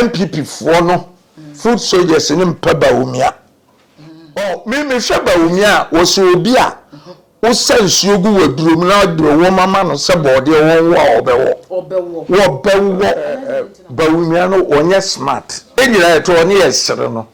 NPP foɔ no foot soldiers no mpɛ Bawumia. Ɔ me mehwɛ Bawumia a, wɔsɛ obi a wosa nsuo gu w'aduro mu na wode wɔm ama no sɛ bɔɔdeɛ wɔnwɔ a ɔbɛwɔ. Wɔbɛwɔ. Bawumia no ɔnyɛ smart. Yɛn nyinaa yɛte hɔ ne yɛsere no.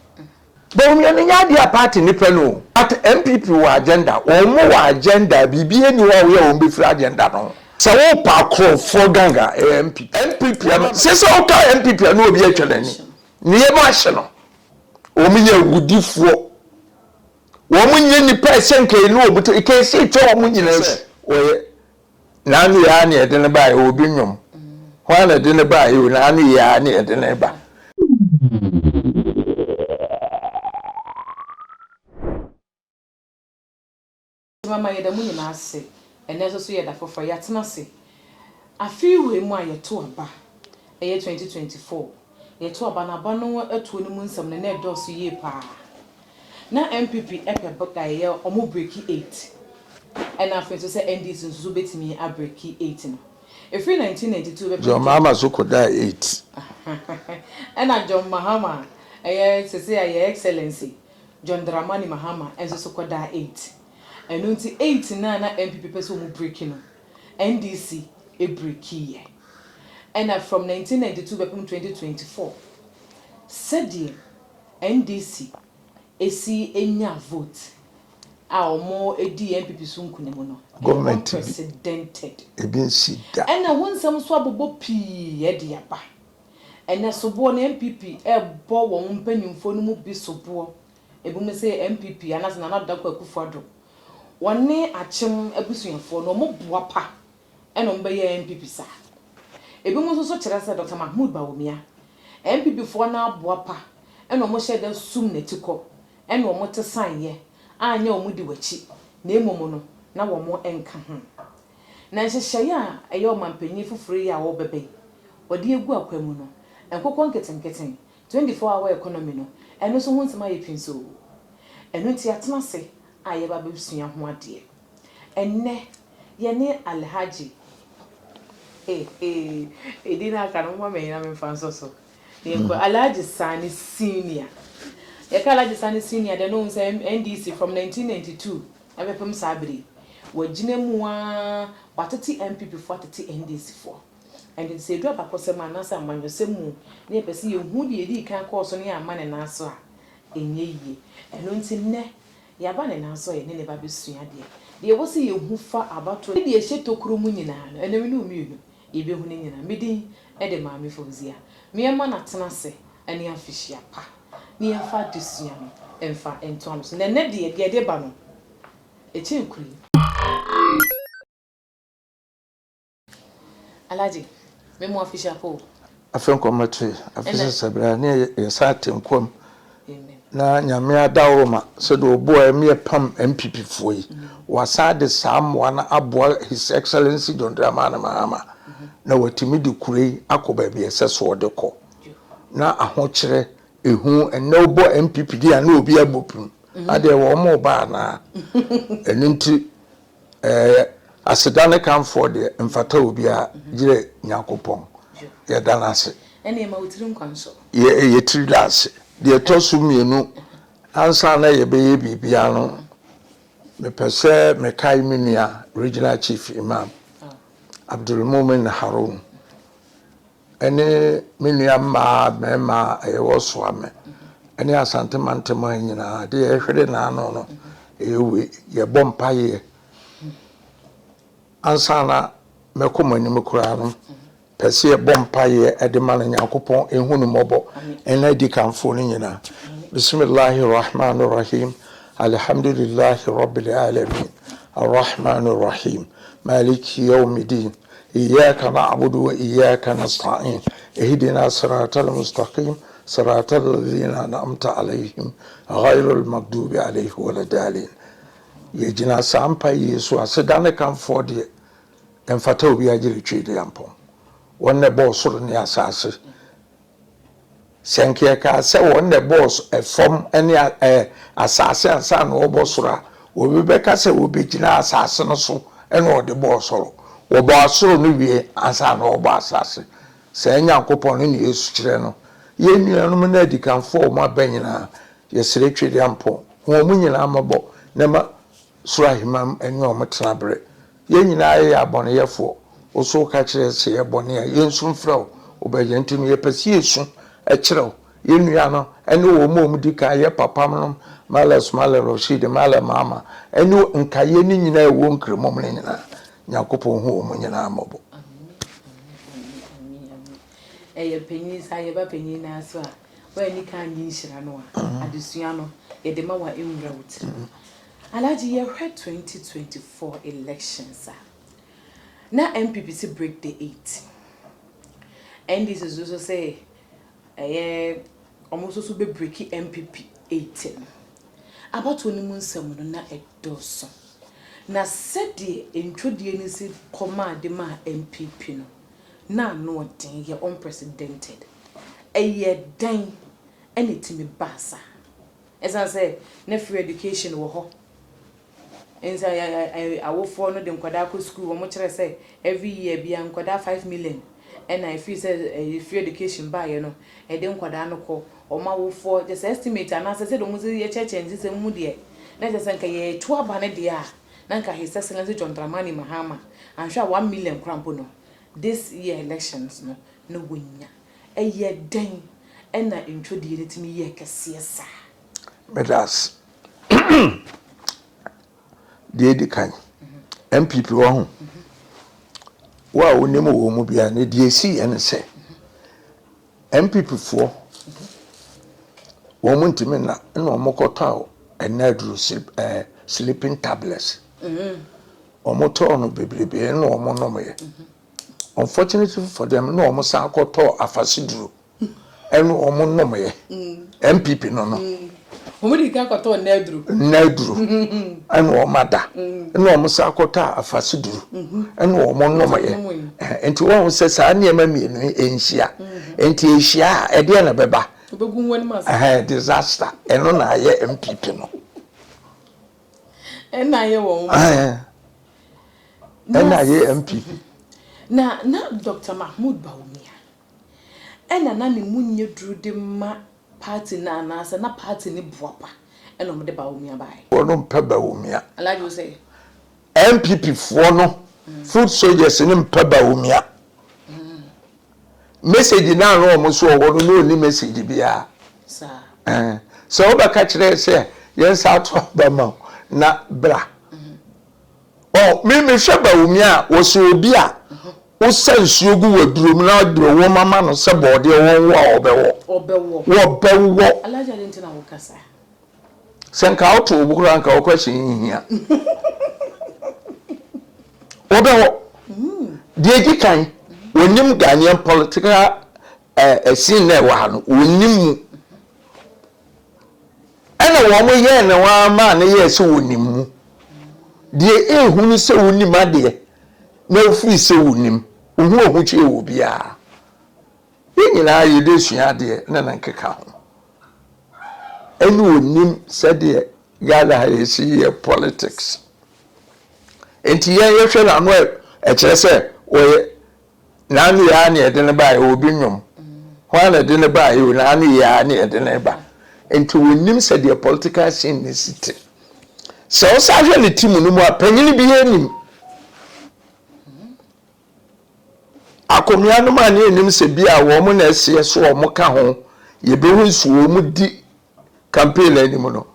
Bawumia no nyɛ adeɛ a party no pɛ no o. But NPP wɔ agenda, wɔn wɔ agenda a biribiara nni hɔ a woyɛ a wɔn bɛfiri agenda no ho. Sɛ wopɛ akorɔmfoɔ gang a, ɛyɛ NPP. NPP ano, sɛ sɛ woka NPP a na obi atwa n'ani. Ne yam ahye no. Wɔn yɛ awudifoɔ. Wɔn nyɛ nnipa a ɛsɛ nka yɛne wɔn te, nka ɛsɛ yɛtwa wɔn nyinaa asu. Wɔyɛ N'ano yɛ ara na yɛde no baeɛ, obi nnwom. Hwan na ɛde no baeɛ o, n'ano yɛ ara na yɛde no ba. Mama yɛda mo nyinaa ase. Ɛnnɛ nso so yɛ da foforɔ. Yɛatena ase. Afe wei mu a yɛto aba, ɛyɛ 2024, yɛto aba no, aba no atuo no mu nsɛm no na ɛdɔɔso yie pa ara. Na NPP pɛ ɛyɛ wɔn breki eight ɛna afei nso sɛ NDC nso so bɛtumi abreki eight no. Ɛfiri 1992 bɛpem John Mahama nso kɔdaa eight. Ɛna John Mahama ɛyɛ sesei a yɛ Excellency John Dramani Mahama nso so kɔdaa eight. Ɛno nti eight no a na NPP pɛ sɛ wɔn breki no, NDC brekiiɛ. Ɛna from 1992 bɛpem 2024 sɛdeɛ NDC si nyaa vote a wɔdii NPP so nkunim no, ɛyɛ Government bi, unprecedented. ebi nsi da. Ɛna ho nsɛm nso abobɔ pii de aba. Ɛnɛ soboɔ no NPP rebɔ wɔn mpanyinfoɔ no mu bi soboɔ. Ebinom se NPP anaasɛ Nana Addo Dankwa Akufo-Addo, wɔne Akyem abusuafoɔ no wɔboa pa ɛna wɔn bɛyɛɛ NPP saa. Ebinom nso so kyerɛ sɛ Dɔkta Mahmood Bawumia, NPP foɔ no aboa pa ɛna wɔn hyɛɛ da sum n'atikɔ ɛna wɔn te saneɛ a nyɛ wɔn di w'akyi na mmom no na wɔn nka ho. Na nhyehyɛeɛ a ɛyɛ ɔmanpanyin foforɔ yi a ɔrebɛba yi ɔde agu akwan mu no, nkokɔ nketenkete, 24 hour economy no, ɛno nso ho nsɛm ayɛ pinsoo. Ɛno nti yɛatena ase a yɛreba abɛsua ho adeɛ. Ɛnnɛ, yɛne Alhaji, hehe, edin no aka no, momma me na memfa nsɔ so na yɛnkɔ. Alhaji Sani Senior. Yɛka Alhaji Sani Senior deɛ na wohu sɛ NDC from 1992 ɛbɛpem saa bere yi, wagyina mu ara, watete NPP foɔ, atete NDC foɔ. Ɛnde sɛ ɛduru abakɔsɛm anaasɛ amanyɔsɛm mu na yɛpɛ sɛ yɛhu deɛ ɛdii kan kɔɔ so na yɛamma ne nan so a, ɛnyɛ yie. Ɛno nti nnɛ, Yɛaba ne nan so a yɛne no ba bɛsua adeɛ. Deɛ ɛwɔ sɛ yɛhu fa abatoɔ ne deɛ ɛhyɛ tokuro mu nyinaa no, ɛnnɛ me ne wo mmienu, yɛbɛhu ne nyinaa. Me din de Maame Fauzia. Me yɛmma no atena ase ne afehyia pa na yɛmfa adesua no mfa ntoa no so. Na ɛnnɛ deɛ, deɛ ɛde ba no, ɛkyɛn kuro yi. Alhaji, me mo afehyia pa o. Afe nkɔmmɔtoe, afe sesa bra ne yɛsan te nkwa mu na Nyame adaworoma sɛdeɛ ɔboa yɛ ma yɛpam NPP foɔ yi, wasan de saa mmoa no aboa His Excellency John Dramani Mahama na watumi de kuro yi akɔ baabi a ɛsɛ sɛ ɔde kɔ. Na ahokyerɛ, ehu, ɛnnɛ wobɔ NPP din a na obi abɔ pim, adeɛ wɔn reba anaa? Ɛno nti Ɛɛ, aseda ne kamfoɔ deɛ, mfata obiara, gyerɛ Nyankopɔn. Yɛda no ase. Ɛnneɛ ma wo tiri nkwa nso. Yɛ, yɛ tiri da ase. Deɛ ɛtɔ so mmienu, ansa na yɛbɛyɛ biribiara no, mepɛ sɛ mekae me nua, Regional Chief Imam, Abdulmumin Harun. Ɛne me nua mmaa mmarima a yɛwɔ Soame ne Asante mantam ha nyinaa deɛ yɛhwere n'ano no ɛyɛ wei yɛbɔ mpaeɛ ansa na mɛkɔ mo anim koraa no pɛ sɛ yɛbɔ mpaeɛ de ma no Nyankopɔn ɛhu no mmɔbɔ ɛna adikanfoɔ no nyinaa Bismillahi Rahman Rahim Alhamdulillahi Rabbil Alamin Arrahman Rahim Maliki Yawmiddin Iyyaka na'budu wa iyyaka nasta'in Ihdina siratal mustaqim Siratal ladhina an'amta alayhim Ghayril maghdubi alayhim waladaalin Yɛgyina saa mpaeɛ yi so aseda ne kamfoɔ deɛ ɛmfata obiara gye Tweediampɔn. Wɔn na ɛbɔɔ soro ne asaase. Sɛ anka yɛkaa sɛ wɔn na ɛbɔɔ fam ne asase ansa na wɔrebɔ soro a, obi bɛka sɛ wɔbɛgyinaa asase no so na wɔde bɔɔ soro. Wɔbɔɔ soro no wie ansa na wɔrebɔ asase. Saa Nyankopɔn no na Yesu kyerɛ no. Yɛn nuanom ne adikanfoɔ a wɔn aba nyinaa, yɛsrɛ Twedeampɔn, hu wɔn nyinaa mmɔbɔ na ma Soro Ahemman ne wɔn tena bere. Yɛn nyinaa yɛyɛ abɔneyɛfoɔ, wo nso woka kyerɛ yɛn sɛ yɛyɛ bɔne a, yɛnsu mfrɛ wo, wobɛgye. Nti no, yɛpɛ sɛ yɛsu kyerɛ wo. Yɛn nua no ne wɔn a wɔdi kan yɛ papanom, Mallam Ismaila Rashid, Mallam Mahama, ne nkaeɛ no nyinaa a ɛwɔ Nkramoom no nyinaa. Nyankopɔn hu wɔn nyinaa mmɔbɔ. Amen, amen, amen, amen. Ɛyɛ panyin saa, yɛba panyin naa so a, woanni kan annye nhyira no a, adesua no, yɛde ma wo a ɛnwura wo tirim. Alhaji, yɛhwɛ 2024 elections a, na NPP se break the eight. NDC nso so se ɛyɛ wɔn nso so bɛ breaki NPP eight no. Abatoɔ no mu nsɛm no na ɛdɔɔso. Na sɛdeɛ ntwodie no si kɔ maa de maa NPP no, na ano ɔden, yɛ unprecedented. Ɛyɛ dɛn na ɛtumi baa saa? Ɛsiane sɛ na free education wɔ hɔ nti awofoɔ no de nkwadaa kɔ sukuu, wɔn kyerɛ sɛ every year biara nkwadaa 5 million ɛna ɛfiri sɛ free education baeɛ no ɛde nkwadaa no kɔ wɔn awofoɔ kyɛ sɛ estimate anaasɛ sɛdeɛ wɔn sɛ yɛkyerɛkyerɛ nsesɛm mu deɛ, na kyerɛ sɛ nka yɛto aba no deɛ a, na nka His Excellency John Dramani Mahama anhwɛ a 1 million koraa mpo no, this year elections no na wɔnya. Ɛyɛ dɛn ɛna ntwodie no tumi yɛ kɛseɛ saa? Meda ase. Deɛ ɛdi kan, NPP wɔ ho, wo a wonim wɔ mu biara ne deɛ ɛsi yɛ ne sɛ NPP foɔ wɔn mu ntumi nna ɛna wɔn kɔtɔ ɛna aduro sleeping tablets. Wɔn tɔɔ no bebrebe ɛna wɔn nom yɛ. Unfortunately for them, na wɔn san kɔtɔ afasiduro ɛna wɔn nom yɛ. NPP no. Wɔn de kan kɔtɔ nnaduro. Nnaduro ɛna wɔn ada, ɛna wɔn san kɔtɔ afasiduro ɛna wɔn nom yɛ. Nti wɔn sɛ saa nneɛma mmienu yi nhyia, nti ehyia a, ɛdeɛ na bɛba? Obɛgu wɔn anim ase. Ɛhɛn, disaster. Ɛno na ayɛ NPP no. Ɛna ayɛ wɔn. Ɛhɛn, ɛna ayɛ NPP. Na Dr Mahmood Bawumia ɛna na ne mu nye duru de ma party na anaasɛ na party ne boapa ɛna wɔde Bawumia baeɛ? Wɔn mpɛ Bawumia. Alhaji, wo sɛ? NPP foɔ no, foot soldiers ne mpɛ Bawumia. Message naa na wɔn so wɔ hɔ no, na ɔni message biara. Saa. Ɛn sɛ wobɛka kyerɛ sɛ yɛn nsa ato aba ma wo na bra ɔ me mehwɛ Bawumia a, wɔsɛ obi a wosa nsuo gu w'aduro mu na ɔde wɔn mama no sɛ bɔɔdeɛ wɔn wo a, ɔbɛwɔ. Ɔbɛwɔ. Wɔbɛwɔ. Alhaji, adi nti na wɔkasa? Sɛ nka woto wo bo koraa, nka wokɔ hyɛ nhia wɔbɛwɔ. Deɛ di kan, wɔnim Ghanaian political scene na ɛwɔ ha no, wɔnim mu, ɛna wɔn yɛɛ ne wɔn ama ne yɛɛ sɛ wɔnim mu. Deɛ ehunu sɛ wɔnim adeɛ na ofiri sɛ wɔnim ohun ohun kyerɛ wɔ biara, yɛn nyinaa yɛde sua adeɛ na ne nkeka ho, ɛne wɔnim sɛdeɛ Ghana ha yɛsi yɛ politics. Nti yɛn yɛhwɛ n'ano, ɛkyerɛ sɛ ɔyɛ n'ano yɛ a na yɛde ne ba yɛ obi nnwom hɔn a na yɛde ne ba yɛ n'ano yɛ a na yɛde ne ba. Nti wɔnim sɛdeɛ political scene ne si te. Sɛ ɔsan hwɛ ne team no mu a, panyin bi anim akonnwa no mu a ne anim sɛ bi a wɔn na ɛseɛ so wɔn ka ho, yɛbɛhu nso wɔn di campaign anim no,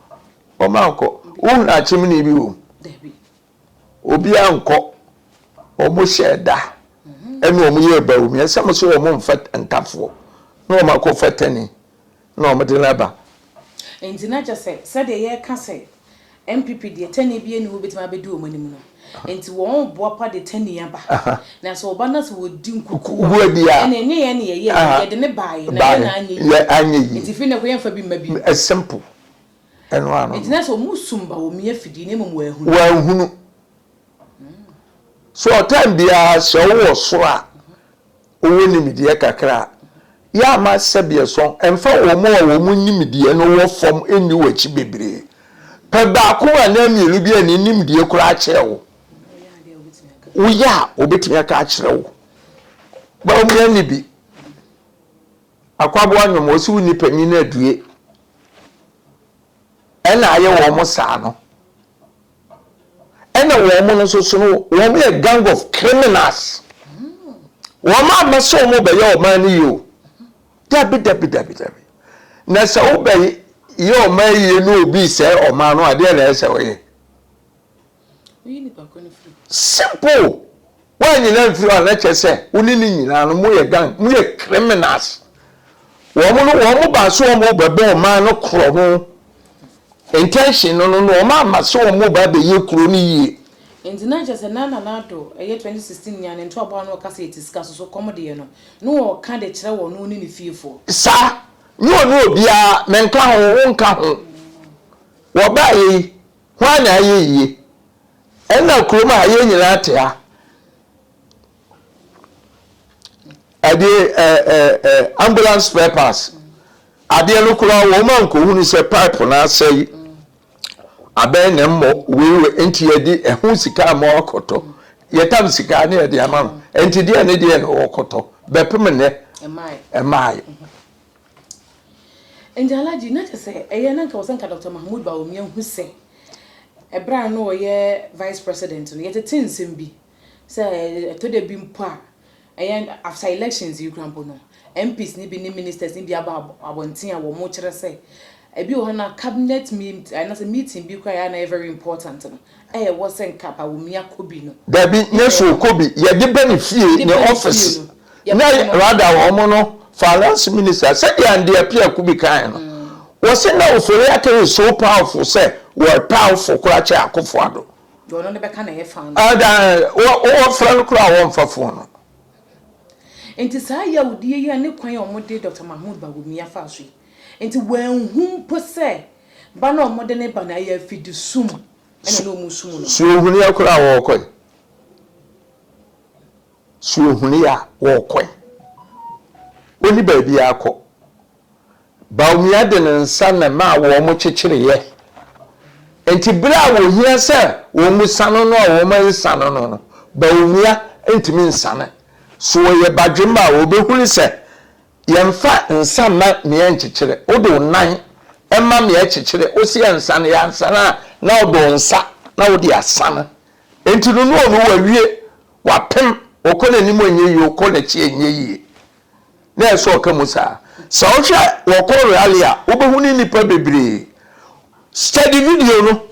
wɔn ankɔ. Wohunu akyemne bi wɔ mu? Dabi. Obiara nkɔ. Wɔn hyɛ da ɛna wɔn yɛ Bawumia sɛ mo so wɔn mfa ntafoɔ na wɔn akɔfa tani na wɔn de n'aba. Nti na kyɛ sɛ sɛdeɛ yɛreka sɛ NPP deɛ, tani bi ani hɔ bɛtumi abɛdi wɔn anim no, nti wɔn boapa de tani aba na sɛ ɔba na sɛ wɔdi nkuku gu adi a, ɛna ɛnyɛ yɛn ne yɛyɛ yɛde ne baeɛ na yɛn na anyɛ yie. Yɛ anyɛ yie. Nti firi ne kɔ yɛmfa bi mma bi. Ɛ simple, ɛno ano. Nti na sɛ wɔn sum Bawumia fidie na mmom wɔahunu. Wɔahunu so ɔtime biara sɛ wowɔ soro a, wowɔ nimdeɛ kakra a, yɛ ama sɛbeɛ sɔn ɛmfa wɔn a wɔn nimdeɛ no wɔ fam nni w'akyi bebree. Pɛ baako anaa mmienu bi a ne nimdeɛ koraa kyerɛ wo, woyɛ a wɔbɛtumi aka akyerɛ wo. Bawumia ni bi. Akwaboa nnwom wɔsi wo nipa nyi no adue ɛna ayɛ wɔn saa no. Ɛna wɔn no nso so no wɔn yɛ gang of criminals. Wɔn amma sɛ wɔn bɛyɛ ɔman no yie o. Dabi dabi dabi dabi. Na sɛ wobɛyɛ ɔman yie na obi sɛe ɔman no adeɛ na ɛsɛ wɔyɛ. Simple. Woanyina mfiri hɔ a na kyerɛ sɛ wo ne ne nyinaa no moyɛ gang, moyɛ criminals. Wɔn no wɔn baa sɛ wɔn bɛbɔ ɔman no korɔ no. Intention no no no wɔn amma sɛ wɔn ba abɛyɛ kuro no yie. Nti na kyerɛ sɛ na Nana Addo ɛyɛ 2016 nyaa ne ntoaboa a na ɔka sɛ yɛte sika so so kɔm deɛ no na ɔka de kyerɛ ɔno ne ne fiefoɔ. Saa, nyɛ ɔne obiara, menka ho, wonka ho. Wɔbaeɛ yi, hwan na ayɛ yie? Ɛna kurom ha yɛn nyinaa te ha. Ɛde ɛ ɛ ɛ ambulance spare parts. Adeɛ no koraa wɔn ankɔhunu sɛ pipe no asɛe. Abɛn na mmɔ wei wei nti yɛde ɛho sika ama akɔtɔ. Yɛtam sika ne yɛde ama no. Nti deɛ ne deɛ na wɔkɔtɔ. Bɛpem nnɛ. Ɛmaae. Nti Alhaji, na kyerɛ sɛ ɛyɛ na nka wɔ sɛ nka Dr. Mahmood Bawumia hu sɛ ɛberɛ a na ɔyɛ vice president no yɛtete nsɛm bi sɛ ɛtɔ da bi mpo a ɛyɛ after elections yi kora mpo no MPs ne bi ne ministers ne bi aba abɔnten a wɔn kyerɛ sɛ ebi wɔ hɔ na cabinet meet anaasɛ meeting bi koraa yɛ na ɛyɛ very important no ɛyɛ wɔ sɛ nka Bawumia kɔ bi no. Dabi nye so kɔ bi yɛde bɛ ne fie ne office na rather wɔn no finance minister sɛdeɛ Andy Appiah Kubi kan no wɔsi na Ofori Atta is so powerful sɛ wɔ powerful koraa kyɛ Akufo Addo. Ɔno ne bɛka na ɛyɛ fa no. Ɛdan wɔfrɛ no koraa wɔmfa phone no. Nti saa yawudie yi a ne kwan a wɔde Dr. Mahmood Bawumia fa so yi nti wɔnhu mpo sɛ ba na wɔde ne ba na ɛyɛ afidi sum ɛna na wɔn sum no. Suohuni koraa wɔrekɔ yi suohuni a wɔrekɔ yi oni baabi akɔ Bawumia de ne nsa na ma wɔn kyekyereeɛ nti bere a wɔhia sɛ wɔn mu sane no a wɔn nsane no no Bawumia ntumi nsane so wɔyɛ badwemba a wɔbɛhunu sɛ yɛmfa nsa mma mmea nkyekyere wode wo nan ma mmea kyekyere wosi yɛ nsane yɛ ansane a na wode wo nsa na wode asane nti no no ɔno wawie wapem wɔkɔ n'anim ɛnyɛ yie wɔkɔ n'akyi ɛnyɛ yie na ɛsɛ ɔka mu saa sɛ wohwɛ wɔkɔ rally a wobɛhu ne nnipa bebree. Study video no,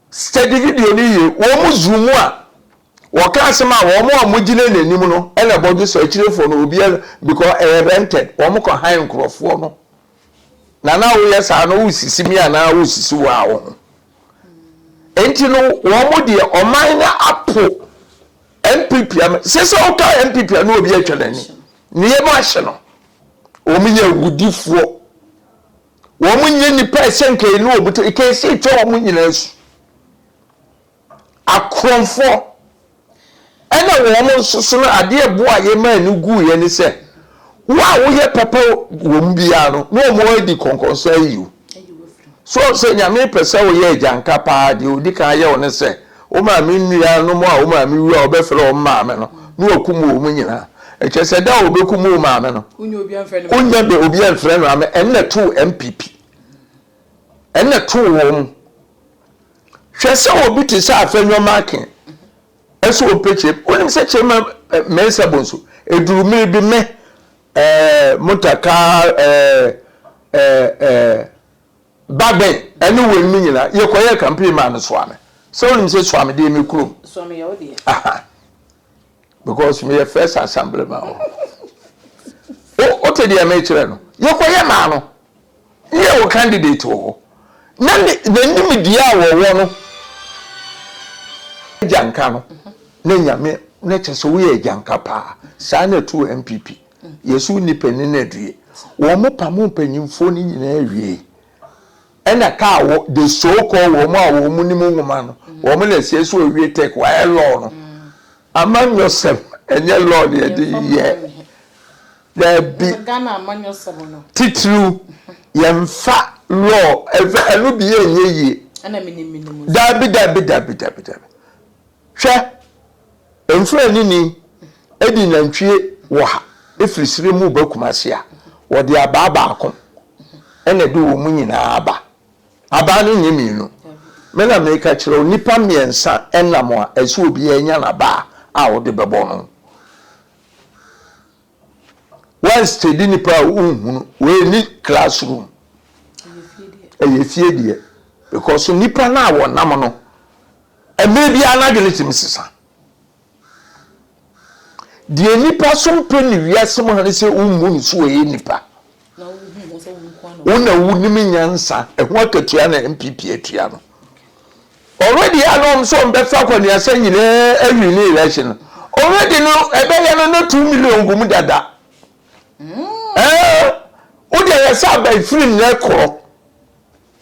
study video no yie. Wɔn mu zoom a wɔka asɛm a wɔn a wɔgyina n'anim no ɛna ɛbɔdwe so akyirefoɔ no obiara because ɛyɛ rented wɔn kɔ han nkurɔfoɔ no na na woyɛ saa no wosisi mi anaa wosisi wɔ a wo ho nti no wɔn deɛ ɔman no apo NPP ama sɛ sɛ woka NPP a na obi atwa n'ani ne yam ahye no. Wɔn yɛ awudifoɔ. Wɔn nyɛ nipa ɛsɛ nka ɛnu wɔn ti nka ɛsɛ atwa wɔn nyinaa su. Akorɔmfoɔ ɛna wɔn nso so no adeɛ bo a yɛma ani gu yɛ ne sɛ wo a woyɛ papa wɔn biara no na wɔn adi kɔnkɔnsa ayi wo. So sɛ Nyame pɛ sɛ woyɛ agyanka paa deɛ odi kan yɛ wo ne sɛ wo maame nuanom a wo maame wu a wɔbɛfrɛ wɔn maame no na wakum wɔn nyinaa. Ɛkyerɛ sɛ da a wɔbɛkum wo maame no wonya bɛ obi amfrɛ no maame. Ɛnna too NPP. Ɛnna too wɔn. Hwɛ sɛ obi te sɛ Afenyo Markin ɛsɛ ɔmpɛ kyerɛ. Wonim sɛ kyerɛ Mensah Bonsu ɛduru mmere bi me ɛɛ Muntaka ɛɛ ɛɛ Bagbin ɛne wɔn mu nyinaa yɛkɔyɛ campaign maa no Suame. Sɛ wonim sɛ Suame deɛ me kurom. Suame yɛ wo deɛ. Because meyɛ first assembly man wɔ hɔ. Wote deɛ mekyerɛ no? Yɛkɔyɛ maa no. Ne yɛwɔ candidate wɔ hɔ. Na n'anim deɛ a wɔwɔ no agyanka no na Nyame na kyerɛ sɛ woyɛ agyanka paa. Saa na ɛtoo NPP. Yɛsɛ wo nipa ni no adue. Wɔn mo pamo mpanyinfoɔ no nyinaa wie. Ɛna kaa wɔ the so called wɔn a wɔn nim nwoma no wɔn na ɛsɛ sɛ wɔwie tech wɔayɛ law no. Amanyɔsɛm ɛnyɛ law na yɛde yɛ. Daabi. Titiriw yɛmfa law ɛfɛ ɛno bi yɛ nyɛ yie. Daabi daabi daabi daabi daabi. Hwɛ mfrani ni edi nantwie wɔ ha. firi serɛ mu reba Kumasi a, wɔde abaa baako na ɛde wɔn nyinaa ba. Abaa no nyɛ mienu. Me na meka kyerɛ wo, nnipa miɛnsa nam a, ɛsɛ obiara nya n'abaa a ɔde bɛbɔ no. Woanstedi nipa a wonhunu, wei nni class room. Ɛyɛ fie deɛ. Because nipa no a wɔnam no, mmerɛ biara n'adwene tumi sesa. Deɛ nnipa so mpɛ ne wiase mu ha ne sɛ wommu no sɛ ɔyɛ nipa. Wo na wonim nyansa, ɛho akatua na NPP atua no. Already a na wɔn sɛ wɔn bɛfa akɔneasa nyinaa awi ne election no. Already no ɛbɛyɛ no na 2 million gu mu dada. Ɛɛ wo deɛ yɛ sɛ aba firi nnɛ korɔ.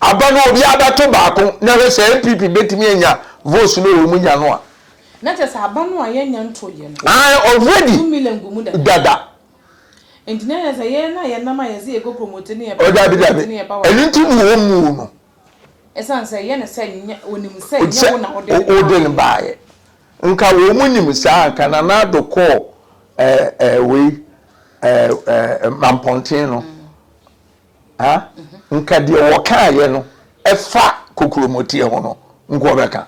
Aba no obiara bɛto baako na hwɛ sɛ NPP bɛtumi anya votes no a wɔn nya no a. Na kyerɛ sɛ aba no a yɛnnya ntoeɛ no. Ae already 2 million gu mu dada. Dada. Nti na kyerɛ sɛ yɛn a yɛnam a yɛse yɛkɔ promote ne yɛba Oh dabi promote dabi ne yɛba wɔ ɛno nti na wɔn mmu no. Ɛsiane sɛ ɛyɛ no sɛ nyɛ onim sɛ nyɛ wo na wode no Wode no baeɛ. baeɛ. Nka wɔn nim saa nka Nana Addo kɔɔ ɛɛ ɛɛ wei ɛɛ ɛɛ Mampɔnten no. Ha? Nka deɛ wɔkaeɛ no ɛfa kokuromoteɛ ho no, nka ɔbɛka.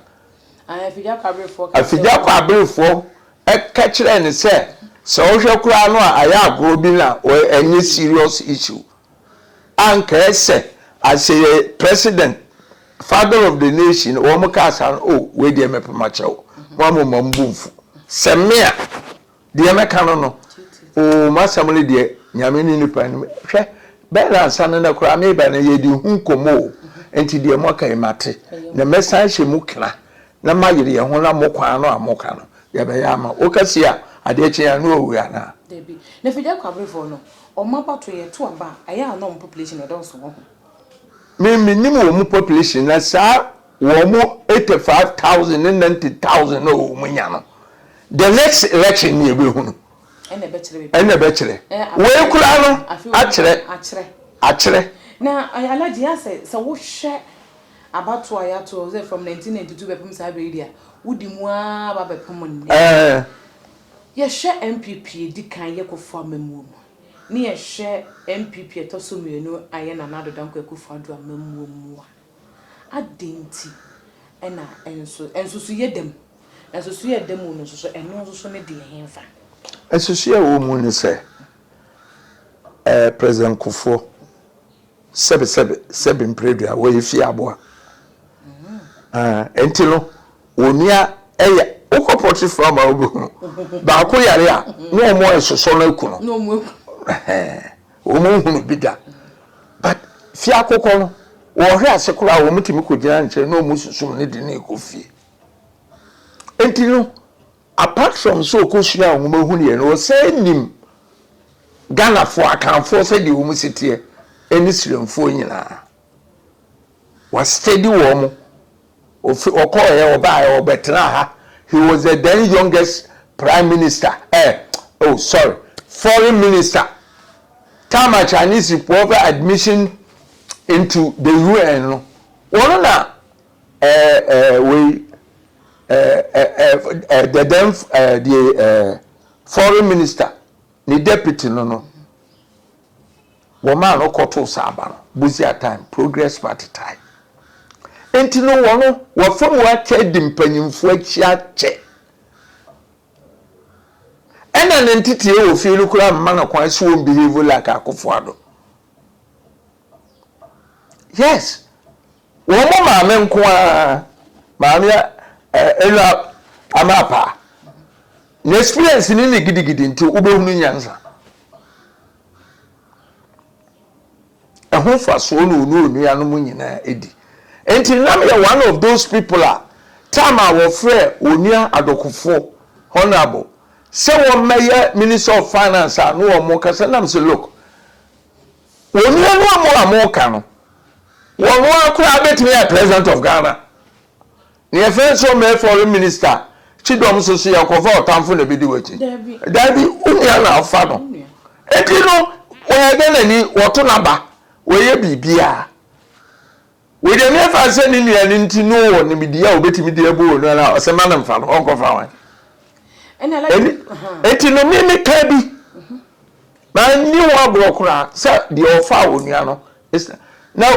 Afigya Kwaberefoɔ ka kyerɛɛ no sɛ, sɛ wohwɛ koraa no a, ayɛ agorɔ bi na ɛnyɛ serious issue. A nka ɛsɛ as a president, father of the nation, wɔn kaa saa no, oh, wei deɛ mepɛ makyɛ wo. Mo a mo ma mo bo mfu. Sɛ me a, Deɛ mɛka no no, oo m'asɛm no deɛ Nyame ne nipa anim, hwɛ, bɛyɛ nansa no nɛ koraa meba no yɛdi ho nkɔmmɔ o, nti deɛ moaka yi mate, na mɛsan ahyɛ mu kena na mayere yɛn ho na mo kwan no a moka no yɛbɛyɛ ama wo. Woka sei a, adeɛ kye a na wawu anaa? Dabi. Na Fidel Kwaberefoɔ no, wɔn abatoɔ yɛto aba a, ɛyɛ a na wɔn population ɛdɔɔso wɔ ho? Me mennim wɔn population na saa wɔn 85,000 ne 90,000 no a wɔn nya no the next election ne yɛbɛhunu ɛna ɛbɛkyerɛ wei koraa no akyerɛ akyerɛ. Na Alhaji asɛ sɛ wohwɛ abatoɔ a yɛato sɛ from 1992 bɛpem saa berɛ yi deɛ wodi mu ara ba bɛpem nnɛ yɛhwɛ NPP ɛdi kan yɛ Kufuor amammuo mu ne yɛhwɛ NPP ɛtɔ so mienu a ɛyɛ Nana Addo Dankwa Akufo Addo amammuo mu a, adɛn nti na nso nsusuiɛ da mu? Na nsusuiɛ a ɛda mu no nso so, ɛno nso so ne deɛ henfa? Nsusuiɛ a ɛwɔ mu ne sɛ, ɛɛ President Kufuor, sɛbe sɛbe sɛbe mprɛdua, wɔyɛ fie aboa. Ɛɛ nti no, Onua ɛyɛ wokɔ poultry farm a wobɛhunu baako yare a na wɔn ɛsosɔ no aku no wɔn nhunu bi da but fie akokɔ no wɔhwɛ ase koraa wɔn tumi kɔ gyina nkyɛn na wɔn susum ne de ne kɔ fie nti no apart from sɛ ɔkɔsua nwoma hunu yɛ no ɔsɛ nim Ghanafoɔ Akanfoɔ sɛdeɛ wɔn si teɛ ɛne Siremfoɔ nyinaa wa steady wɔn Ofi ɔkɔɔɛ ɔbaaɛ ɔbɛtenaa ha he was the then youngest prime minister eh oh sorry foreign minister time a Chinese foɔ fɛ admission into the UN no wɔn na eh eh wei eh eh eh the then eh the eh foreign minister ne deputy no no. Wɔmaa no kɔtoo saa aba no, Busia time, Progress Party time. Enti no wɔn, wɔafa mu akyɛ adi mpanyimfoɔ akyi akyɛ. Ɛna ne nteteɛ wɔ fie no koraa mma no kwan sɛ wɔn behave like Akufo Addo. Yes, wɔn mo maame nko ara, maame Ella Ama Apaa, ne experience ne ne gidigidi nti wobɛhunu nyansa. Ɛho mfasoɔ na ɔne onuanom nyinaa di. Nti na meyɛ one of those people a time a wɔfrɛɛ Onua Adokofoɔ, Honourable, sɛ wɔmmɛyɛ Minister of Finance a na wɔn kasa na mese look, onua no a mo a moka no, wɔn ara koraa bɛtumi ayɛ President of Ghana. Nea ɛfɛ nso ɔmmɛyɛ foreign minister kyidɔm so so yɛnkɔfa ɔtamfo na ebedi w'akyi. Dabi, wo nua na afa no. Enti no, wɔyɛ Ghanani, wɔto n'aba, wɔyɛ biribiara. Wei deɛ meɛfa sɛ ne nua no nti no wɔ nimdeɛ a obetumi de abu onua no a ɔsɛ ma no mfa no, ɔnkɔfa wan. Enti no me meka bi. Manni ho agorɔ koraa sɛ deɛ ɔfaa onua no na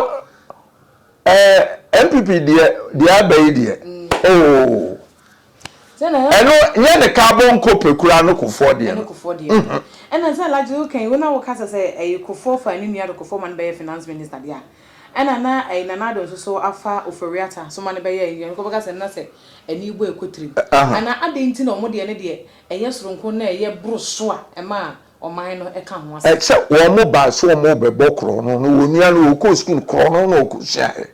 ɛɛ NPP deɛ deɛ aba yi deɛ ooo ɛno nyɛ ne carbon copy koraa no Kufuor deɛ no. Ɛne Kufuor deɛ no. Ɛna sɛ Alhaji wo kan wo na wo kasa sɛ ɛyɛ Kufuor fa ne nua de Kufuor ma no bɛyɛ finance minister deɛ a ɛna na ɛyɛ Nana Addo nso so afa Ofori Atta so ma no bɛyɛ ɛyi ɛno bɛka sɛ na sɛ ani bɔ ɛkɔ tirim ana adɛn nti na wɔn deɛ ne deɛ ɛyɛ soronko na ɛyɛ boro so a ɛma ɔman no ka ho asɛm. Sɛ wɔn ba sɛ wɔn rebɛbɔ korɔno no, wɔn nua no ɔkɔɔ sukuu korɔno na ɔkɔsuaeɛ.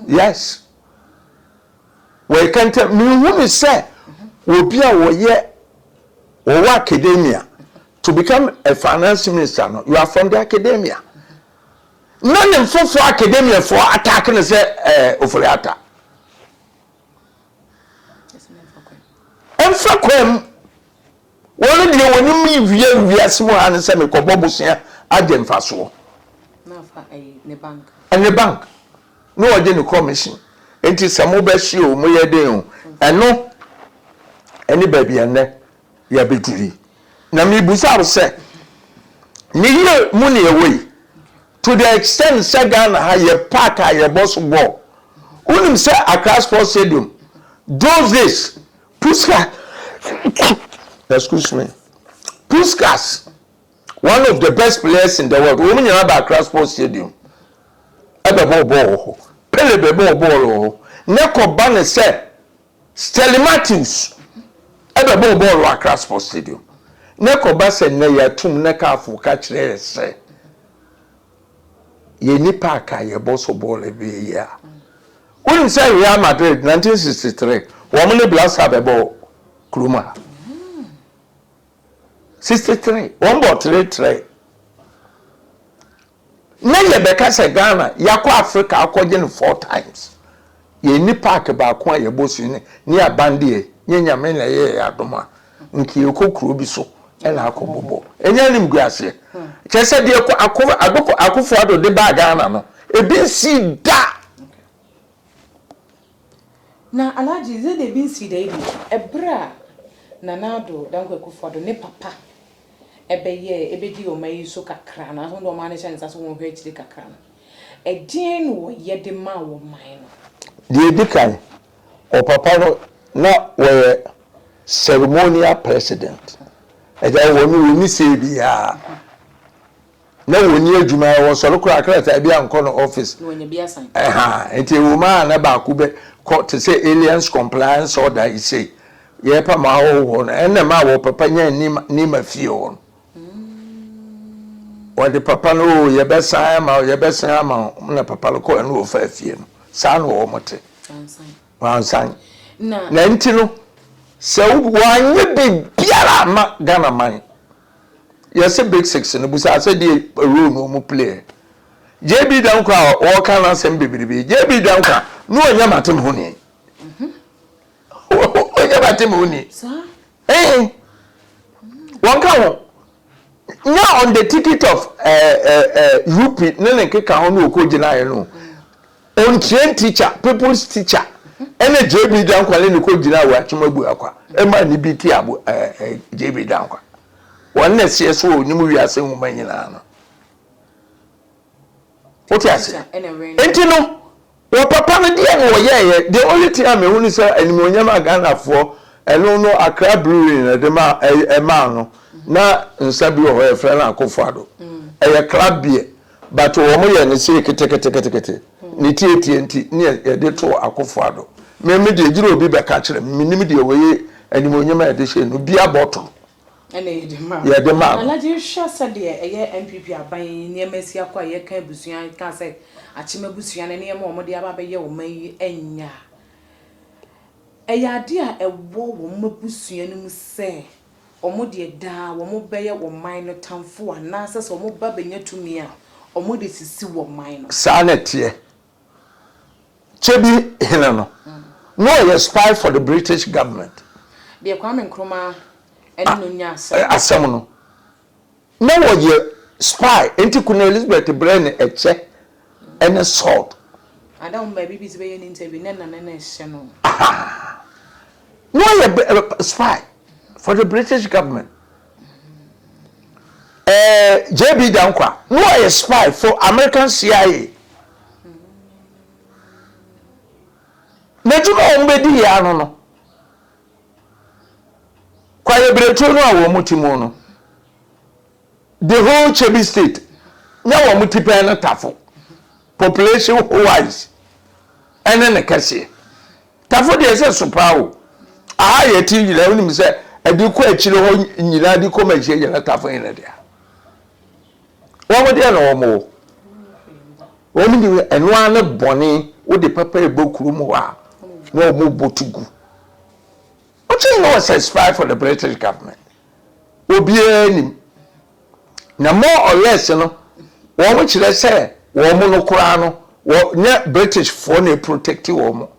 Yes. Wɔyɛ kɛntɛn. Mehu no sɛ obi a wɔyɛ wɔwɔ academia to become a finance minister no, you are from the academia. Na ne mfofoɔ academiafoɔ attack no sɛ eh, Ofori Atta. Ɛmfa kwan mu. Wɔn deɛ wɔnim wia wiase mu ha ne sɛ mekɔbɔ bosea agye mfasoɔ. Ne bank na ɔgye ne commission. Nti sɛ mobɛhye o moyɛ den o ɛno ɛne baabi ɛnnɛ yɛabɛduru yi. Na mebisa wo sɛ ne yie mu ne ɛwɔ yi to the extent sɛ Ghana ha yɛ park a yɛbɔ so bɔɔl. Wonim sɛ Accra Sports Stadium those days Puskas excuse me Puskas one of the best players in the world wɔn nyinaa ba Accra Sports Stadium ɛbɛbɔ bɔɔl wɔ hɔ Pele bɛbɔ bɔɔl wɔ hɔ ne kɔba ne sɛ Stanley Matthews ɛbɛbɔ bɔɔl wɔ Accra Sports Stadium ne kɔba sɛ nnɛ yɛatum ne kaafo ka kyerɛ yɛ sɛ yɛnni park a yɛbɔ so bɔɔl ɛbɛyɛ yie a Wonim sɛ Real Madrid 1963 wɔn ne Black bɛbɔ kurom ha 63 wɔn bɔ 3-3 na yɛbɛka sɛ Ghana yɛakɔ Africa akɔgye no four times yɛnni park baako a yɛbɔ so ne ne aban deɛ nyɛ Nyame na ɛyɛ yɛ adom a nka yɛkɔ kuro bi so ɛna akɔ bɔbɔ ɛnyɛ anim gu aseɛ kyerɛ sɛ deɛ Akufo Addo de baa Ghana no ebi nsi da. Na Alhaji dze deɛ ebi nsii da yi deɛ, ɛberɛ a Nana Addo Dankwa Akufo-Addo ne papa ɛbɛyɛɛ ɛbɛdii ɔman yi so kakra anaasɛ wɔde ɔman no hyɛ ne nsa sɛ wɔnhwɛ akyire kakra no, ɛdeɛn na wɔyɛ de maa ɔman no? Deɛ ɛdi kan, ɔpapa no na wɔyɛ ceremonial president. Ɛgya wɔn no wɔnni say biara. Na wɔnni adwuma yɛ, wɔsɔre koraa krataa bi ankɔ no office. Na wɔanya bi asan. Ɛha, nti ɛwɔ mu a na baako bɛ kɔ te sɛ aliens compliance order yi sei. Yɛpam ahɔhoɔ no, ɛnna ɛmaa wɔ papa nyaa Nima fie hɔ no. Wɔde papa no oo yɛbɛsan ama wo, yɛbɛsan ama wo, na papa no kɔɔ na wɔfaa fie no. Saa na wɔn te. Wansan. Na nti no, sɛ wanyɛ biribiara amma Ghana man, yɛse big six no, busa sɛ deɛ role no wɔn play. JB Danquah a wɔka n'asɛm bebrebe, JB Danquah na ɔnyɛ matem ho ni. Ɔnyɛ matem ho ni. Ee, wɔnka ho. Nya on the ticket of eh, eh, eh, UP ne ne nkeka ho ne ɔkɔ gyinaeɛ no. Untrained teacher, people's teacher, ɛna JB Danquah ne ne kɔ gyina wɔ Akyem Abuakwa. Ɛma ne bi ti abo eh, eh, JB Danquah. Wɔn na ɛseɛ so ɔnim wiase nwoma nyinaa no. Wote ase? Nti no, wɔ papa no deɛ na wɔyɛɛyɛ, the only thing a mehu ne sɛ animuonyam a Ghanafoɔ, ɛno no Accra Brewery na ɛde ma ɛmaa no, na nsa bi wɔ hɔ yɛfrɛ no Akufo Addo, ɛyɛ club beer, but wɔn yɛ no sei keteketekete, ne tietie nti ne yɛde too Akufo Addo. Me me deɛ gyina obi bɛka kyerɛ me, menim deɛ wɔyɛ animuonyam a yɛde hyɛ no, beer bottle. Ɛna yɛde maa no. Yɛde maa no. Alhaji hwɛ sɛdeɛ ɛyɛ NPP aban yi nneɛma asi akɔ a yɛka abusua ka sɛ akyem abusua no nneɛma a wɔde aba abɛyɛ ɔman yi nyɛ a, ɛyɛ adeɛ a ɛwɔ wɔn abusua no mu sɛ wɔn deɛ daa wɔbɛyɛ ɔman no tamfo anaasɛ sɛ wɔba bɛnya tumi a wɔde sisi ɔman no. Saa na ɛteɛ. Kyebi hene no, na ɔyɛ spy for the British government. Deɛ Kwame Nkrumah ɛne no nyaa asɛm. Asɛm no, na ɔyɛ spy, nti Queen Elizabeth brɛɛ no ɛkyɛ ɛne sword. Ada wɔn baa BBC bɛyɛ ne interview, na nane na ɛhyɛ no. Ahaa, na ɔyɛ spy for the British government. Ɛɛ JB Danquah na ɔyɛ spy for American CIA. N'adwuma a wɔbɛdi yɛ ano no, Kwaye Biretuo no a wɔn te mu no, the whole Kebbi state, nyɛ wɔn ti pɛn no tafo, population wise, ɛne ne kɛseɛ. Tafo deɛ sɛ so paa o. Aha yɛ ti nyinaa wonim sɛ ɛde kɔ akyire hɔ nyinaa de kɔ mahyia nyinaa tafo nyina dea. Wɔn deɛ na wɔn wɔ. Wɔn de ɛno ara ne bɔne wode papa ɛbɔ kurom hɔ a na wɔn bɔ to gu. Ɔkyɛn no was a spy for the British government. Obiara nim. Na more or less no, wɔn kyerɛ sɛ wɔn no koraa no, wɔ nyɛ British foɔ na protect wɔn.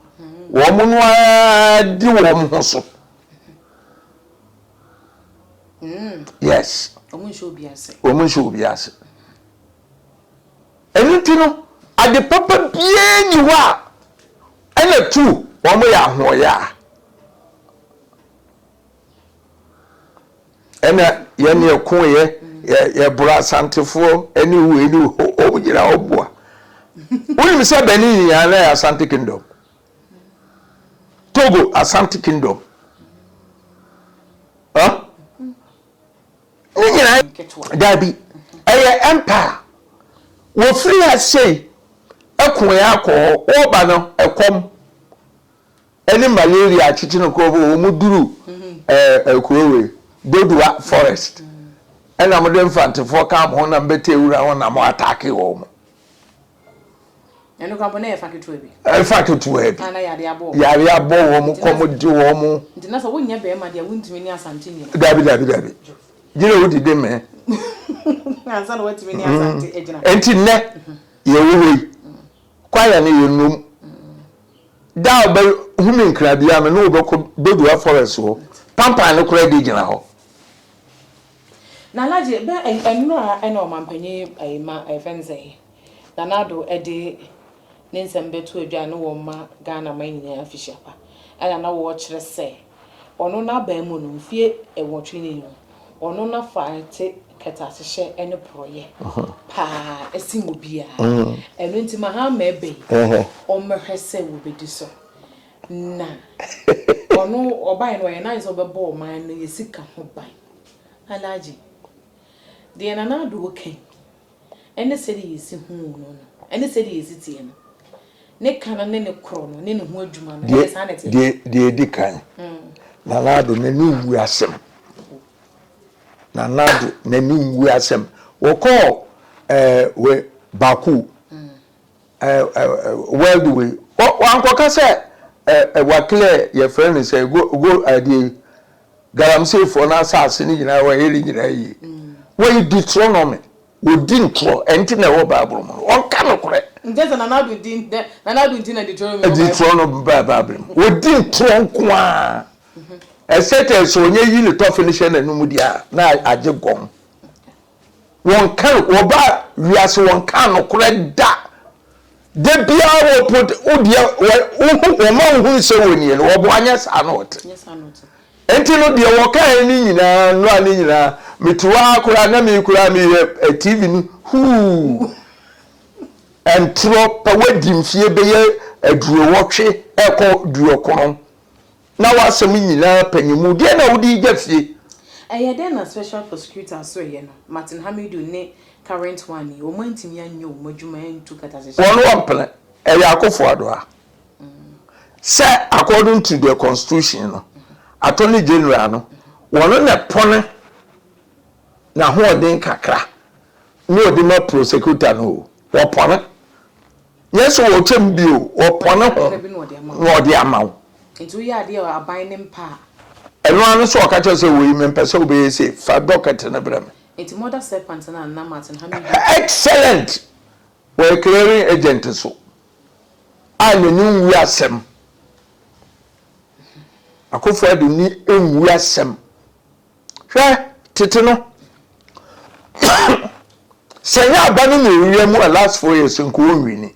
Wɔn no ara di wɔn ho so. Yes. Wɔn nhyɛ obi ase. Wɔn nhyɛ obi ase. Ɛno nti no, ade papa biara ni hɔ a ɛna tu wɔn yɛ ahoɔyɛ a. Ɛna yɛne ɛkoeɛ yɛboro asantefoɔ ɛne wei ne wɔn nyinaa ɔboa wonim sɛ Benin nyinaa na yɛ Asante kingdom Togo Asante kingdom huh? Ne nyinaa daabi ɛyɛ empire wɔfiri ha sei ɛkoeɛ akɔ hɔ wɔba no ɛkɔm Ɛne malaria akyekye no kɔ wɔn duru ɛɛ kuro wei Dodowa forest ɛna mo de mfantefoɔ ka mo ho na mo bɛte ewura ho na mo ataake wɔn. Ɛno kora mpo na yɛ fa ketewa bi. Ɛfa ketewa bi. Ana yare abɔ wɔn. Yare abɔ wɔn kɔm de wɔn. Nti na sɛ wonyɛ bɛrima deɛ wontumi ne Asante nyina. Dabi dabi dabi. Gyina wo didi mɛ. Ansa na watumi ne Asante agyina. Nti nnɛ yɛwɔ hɔ yi kwaeɛ no yɛnnom. Da a wobɛhu me nkra biara, me ne wo bɛkɔ Dodowa Forest hɔ. Pampan no koraa de gyina hɔ. Na Alhaji, bɛ nnora ɛna ɔmanpanyin ɛyi ma ɛfɛ ne sɛn, Nana Addo ɛde ne nsɛm bɛto adwa ne wɔn ma Ghana man nyinaa afihyia pa. Ɛna na wɔkyerɛ sɛ ɔno n'aban mu no mfie nwɔtwe ni no, Ɔno na fa te kɛtɛasehyɛ ne porɔeɛ paa sen obiara. Ɛno nti Mahama ɛbɛ yi, ɔmmɛhwɛ sɛ wɔbɛdi so. Na ɔno ɔbaeɛ no ɔyɛ n'adwene sɛ ɔbɛbɔ ɔman no yɛ sika ho ban. Alhaji, deɛ Nana Addo reka yi, ɛne sɛdeɛ yɛsi huu no no, ɛne sɛdeɛ yɛsi teɛ no, ne ka no ne ne korɔ no ne ne ho adwuma no, ɛyɛ saa na ɛteɛ? Deɛ deɛ ɛdi kan, Nana Addo n'ani nwu asɛm. Nana Addo n'ani nwu asɛm. Wɔkɔɔ ɛɛ wɛ Baku ɛɛ ɛɛ world wei, wankɔka sɛ ɛɛ waclear yɛfrɛ no sɛ go go ɛdeɛ Galamseyfoɔ no asase no nyinaa wɔyɛ ne nyinaa yie. Wɔyɛ Deuteronomy, wɔdi ntorɔ, ɛnti na ɛwɔ Bible mu no, wɔnka nokorɛ. Nkyɛ sɛ Nana Addo nti Nana Addo nti na Deuteronomy wɔ Bible mu. Deuteronomy baa Bible mu. Wɔdi ntorɔ nko ara. Except sɛ ɔnyɛ yi ne tɔfe no hyɛ n'anum deɛ a, na agye gɔn. Wɔnka no, wɔba wiase wɔnka nokorɛ da. Da biara wɔ pot wo deɛ wohu wɔma wohunu sɛ wɔnie no wɔboa nyɛ saa na ɔte. Nti no deɛ wɔkaeɛ no nyinaa nnora no nyinaa mete hɔ ara koraa na me koraa meyɛ TV no huu ntorɔ pa wadi mfie bɛyɛ aduowɔtwe ɛkɔ duɔkono. Na w'asɛm nyinaa panyinmu, deɛn na wode regya fie? Ɛyɛ dɛn na Special Prosecutor asoɛeɛ no, Martin Hamidu ne current one yi, wɔn antumi anyɛ wɔn adwuma antu kɛtɛasehyɛ? Wɔn wɔmpene. Ɛyɛ Akufo Addo a. Sɛ according to the constitution no, Attorney General no, wɔn na ɛpɔne n'ahoɔden kakra na wɔde ma prosecutor no o. Wɔpɔne. Nyɛ sɛ wɔtwam bi o, wɔpɔne ho na wɔde ama wo. Nti woyɛ adeɛ a aban no mpɛ a. Ɛno ara ne sɛ ɔka kyerɛ sɛ wei mempɛ sɛ wobɛyɛ sei, fa dɔkɛt no brɛ me. Nti mother serpent no a na Martin Hamidu. Excellent! Wɔyɛ clearing agent so a n'ani nwu asɛm. Akufo Addo ni nwu asɛm. Hwɛ, tete no, sɛ nyɛ aba no na owia mu a last 4 years nka ɔnwini.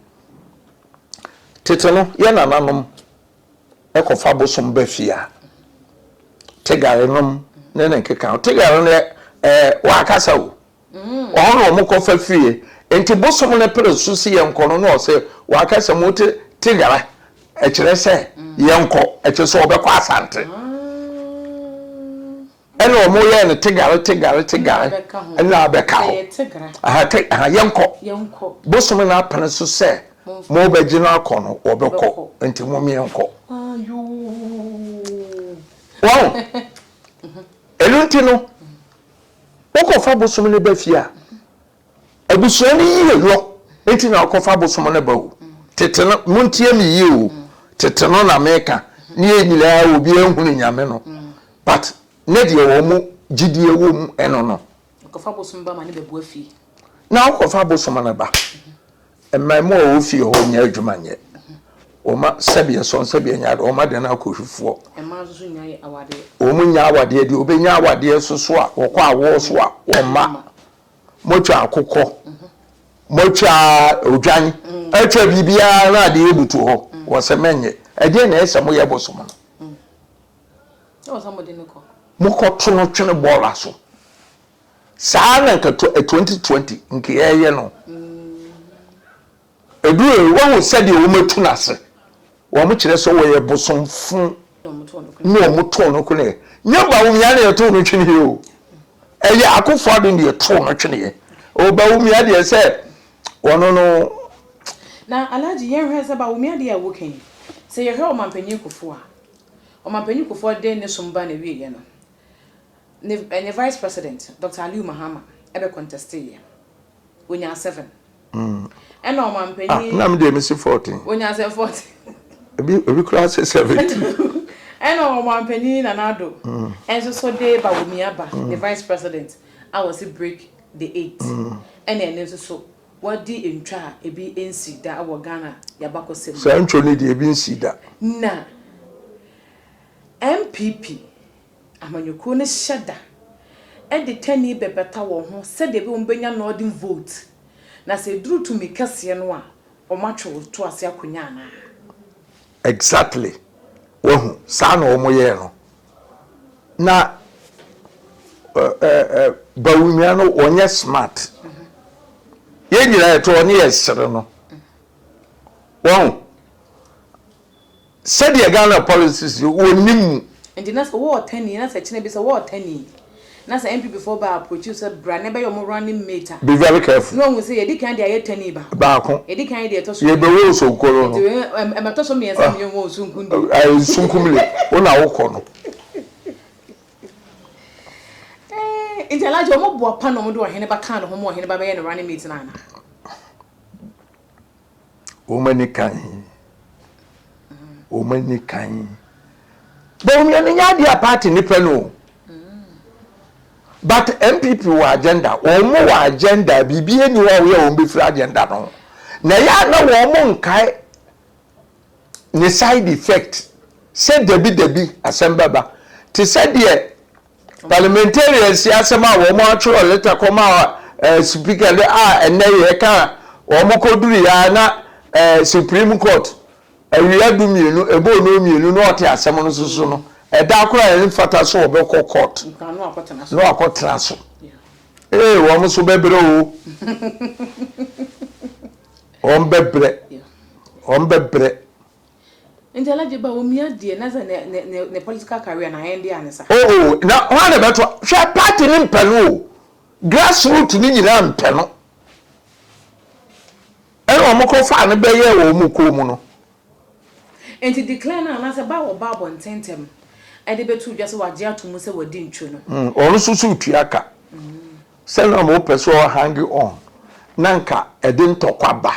Tete no, yɛ nananom kɔfa bosom ba fie a, tegare nom ne ne nkeka ho. Tegare no ɛɛ wakasa o. Ɔhɔ na wɔn kɔfa firiɛ. Nti bosom no pere so se yɛnkɔ no na ɔse waka sɛ mo te Tigara ɛkyerɛ sɛ yɛnkɔ ɛkyerɛ sɛ ɔbɛkɔ Asante. Ɛna wɔn yɛɛ no Tigare Tigare Tigare ɛna abɛka hɔ. Aha te aha yɛnkɔ. Bosom no apene so sɛ mo bɛgye no akɔ no wɔbɛkɔ nti mom yɛnkɔ. Wahu? Ɛno nti no Wokɔfa bosom no ba fie a, abusua no yie yɔ nti na wokɔfa bosom no ba o. Tete no, montie me yie o, tete no na meka, ne yɛn nyinaa obiara nhunu Nyame no, but ne deɛ wɔn gyidie wɔ mu ɛno no. Wokɔfa bosom ba ma ne bɛboa fie. Na wokɔfa bosom no ba. Mmaamua a wɔwɔ fie hɔ nnya adwuma nyɛ. Wɔma sɛdeɛ sɔn sɛdeɛ nyɛ adeɛ, wɔma dan akɔhwifoɔ. Mmaa nso so nnya awadeɛ. Wɔn nnya awadeɛ deɛ wɔbɛnya awadeɛ nso so a, wɔkɔ awoɔ so a, wɔmma. Moatwa akokɔ, moatwa odwan, atwa biribiara na adeɛ butu hɔ. Wɔsɛ mɛnyɛ. Ɛdeɛn na ɛyɛ sɛ moyɛ bosom no? Mokɔto no twene bɔɔla so. Saa na nka 2020 nka yɛyɛ no. Ɛduru wahu sɛdeɛ wɔn atu no ase. Wɔn kyerɛ sɛ wɔyɛ bosomfo na wɔn too no kweneɛ. Nyɛ Bawumia na yɛtoo no tweneɛ o. Ɛyɛ Akufo Addo na yɛtoo no tweneɛ. O Bawumia deɛ sɛ wɔno no. Na Alhaji yɛnhwɛ sɛ Bawumia deɛ a woka yi, sɛ yɛhwɛ Ɔmanpanyin Kufuor a, Ɔmanpanyin Kufuor de ne som baa n'awieɛ no, Ne ne vice president Doctor Aliu Mahama bɛ contestee yɛ. Onyaa 7. Ɛna ɔmanpanyin. Ah, na me deɛ mesi 14. Onyaa sɛ 14. Ebi ebi koraa sɛ 17. Ɛna ɔmanpanyin Nana Addo nso so de Bawumia ba ne vice president a wɔsi break the eight. Ɛna ɛno nso so wadi ntwa a ebi nsi da wɔ Ghana yabakɔsɛm mu. Saa ntwa no deɛ ebi nsi da. Na NPP Amanyɔkuo no hyɛ da de tɛnee bɛbata wɔn ho sɛdeɛ ɛbɛyɛ wɔbɛnya Northern vote, na sɛ ɛduru tumi kɛseɛ no a, wɔatwe wo to ase akɔnya anaa? Exactly wahu saa na wɔn yɛɛ no na ɛɛ Bawumia no ɔnyɛ smart yɛn nyinaa yɛte hɔ ne yɛ sere no wahu. Sɛdeɛ Ghana policies yi wɔnnim mu. Nti na sɛ wowɔ ɔtani na sɛ kyena bi sɛ wowɔ ɔtani na sɛ NPP foɔ ba approach wo sɛ bra na bɛyɛ ɔmo running mate a. Be very careful. Na wahu sɛ yɛdi kan de ayɛ tani baako. Baako. Yɛdi kan de ɛtɔ so mmienu. Yɛbɛwɔ osonkoro no. Nti ɛmɛtɔ so mmiɛnsa mmienu wɔ osunkum deɛ. Ɛɛ nsunkumle wo na wokɔ no. Ɛɛ nti Alhaji ɔmo boa pa na ɔmo de ɔhene ba kaa ne ho ma ɔhene ba bɛyɛ ne running mate no anaa? Wɔn ani kan. Wɔn ani kan. Bawumia no nyɛ adeɛ a party ne pɛ no o. But NPP wɔ agenda. Wɔn wɔ agenda. Biribi ani hɔ a woyɛ wɔn bɛfiri agenda no ho. Na ɛyɛ a na wɔn nkae ne side effect sɛ dabi dabi asɛm bɛba. Te sɛ deɛ Parliamentarians yi asɛm a wɔn atwerɛ leta kɔma eh, speaker de a ɛnɛ yɛ ka wɔn kɔduru ya na eh, Supreme Court awia du mmienu ɛbɔ ono mmienu na ɔte asɛm no soso no ɛda koraa a ɛmfata so wɔbɛkɔ court na wakɔtena so ee wɔn nso bɛbrɛ o wɔn bɛbrɛ wɔn bɛbrɛ. Nti Alhaji Bawumia deɛ na sɛ ne ne ne ne political career na ɛnde a ne sa. Oh oh na hwan na ɛbɛto hwɛ party no mpɛ no o grass root no nyinaa mpɛ no ɛna wɔn kɔ faa no bɛyɛɛ wɔn kuo mu no. Nti declare no anaasɛ ba a ɔba abɔnten ntɛm ɛde bɛto dwa sɛ wagye ato mu sɛ wadi ntwo no. Ɔno nso so tua ka sɛ na wɔn pɛ sɛ ɔ hang on na nka ɛde ntɔkwa ba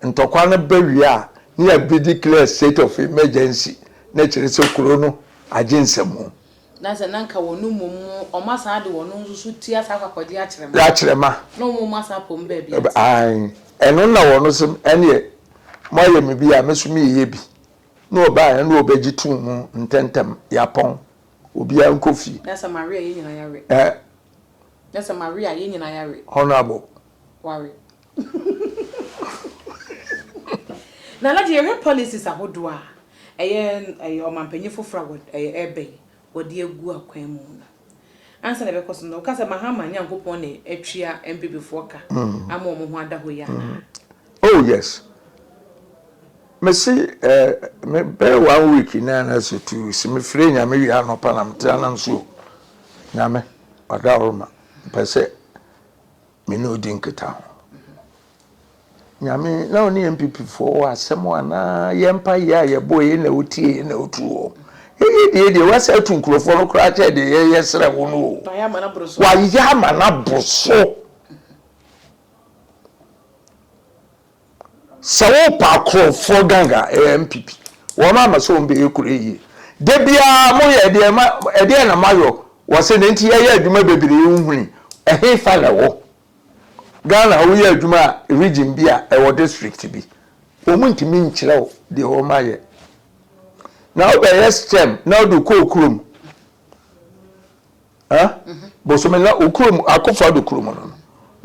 Ntɔkwa no ba wie a, ne yɛabe declare state of emergency na kyerɛ sɛ kuro no agye nsamu. Na sɛ na nka wɔn mmom wɔn asan de wɔn nso so ti asan akɔ akɔgye akyerɛma. Akyerɛma. Na wɔn mmom asan apɔ mu baabi ate. Ae, ɛno na wɔn nso ɛneɛ moayɛ me bi a me nso meyɛ bi. Na ɔbaeɛ na ɔbɛgye too mu ntɛntɛm, yɛapɔn, obiara nkɔ fie. Na sɛ mawe a yɛn nyinaa yɛawe. Ɛ. Na sɛ mawe a yɛn nyinaa yɛawe. Honourable. Wawe. Na Alhaji yɛhwɛ policies ahodoɔ a ɛyɛ ɛyɛ ɔmanpanyin foforɔ a wɔ ɛyɛ ɛreba yi wɔde agu akwan mu no. Ansa na ɛbɛkɔ so no, woka sɛ Mahama Nyankopɔn na atua NPP foɔ ka ama wɔn ho ada hɔ yi anaa? Oh yes. Mese eh, me bɛyɛ one week ni anaasɛ 2 weeks, mefrɛ Nyame wie anɔpa na mete anam so o, Nyame, ɔdaworo ma, mpɛ sɛ me ne odi nkitaho. Nyame, na ɔne NPP foɔ wɔ asɛm anaa yɛn mpaeɛ a yɛbɔ yɛ na wotie yɛ na wotu wɔ. Yɛyɛ deɛ deɛ wasa atu nkurɔfoɔ no koraa kyɛ deɛ yɛyɛ srɛ wo no o. Wayɛ ama no aboro so. Wayɛ ama no aboro so. Sɛ wopɛ akorɔmfoɔ gang a ɛyɛ NPP. Wɔn ama sɛ wɔn bɛyɛ kuro yie. Da biara moyɛ ɛdeɛ ma ɛdeɛ na moayɔ wɔ se ne nti yɛyɛ adwuma bebree wohuni ɛhe fa na ɛwɔ. Ghana woyɛ adwuma a region bi a ɛwɔ district bi wɔn ntumi nkyerɛ wo deɛ wɔn ayɛ. Na wobɛyɛ stem na wode kɔ kurom. Huh? Bosome na wo kurom Akufo Addo kurom no no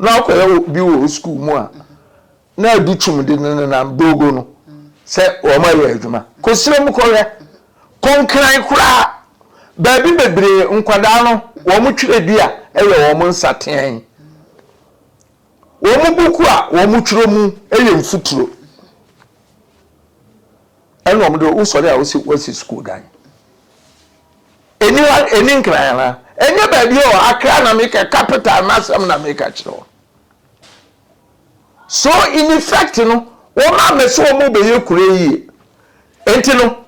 na wokɔyɛ bi wɔ sukuu mu a na adu twum de no nenam dogo no sɛ wɔn ayɛ adwuma. Kɔsrɛ mu kɔhwɛ. Kɔnkran koraa baabi bebree nkwadaa no wɔn twerɛdua yɛ wɔn nsatean. Wɔn buku a wɔn twerɛ mu yɛ mfuturo. Ɛna wɔn de wosɔre a wosi wɔasi sukuu dan. Ɛni ha, ɛni Nkran anaa? Ɛnyɛ baabi o, Accra na meka, capital n'asɛm na meka kyerɛ wo. So in effect no, wɔn a mɛsɛ wɔn bɛyɛ kuro yie. Enti no,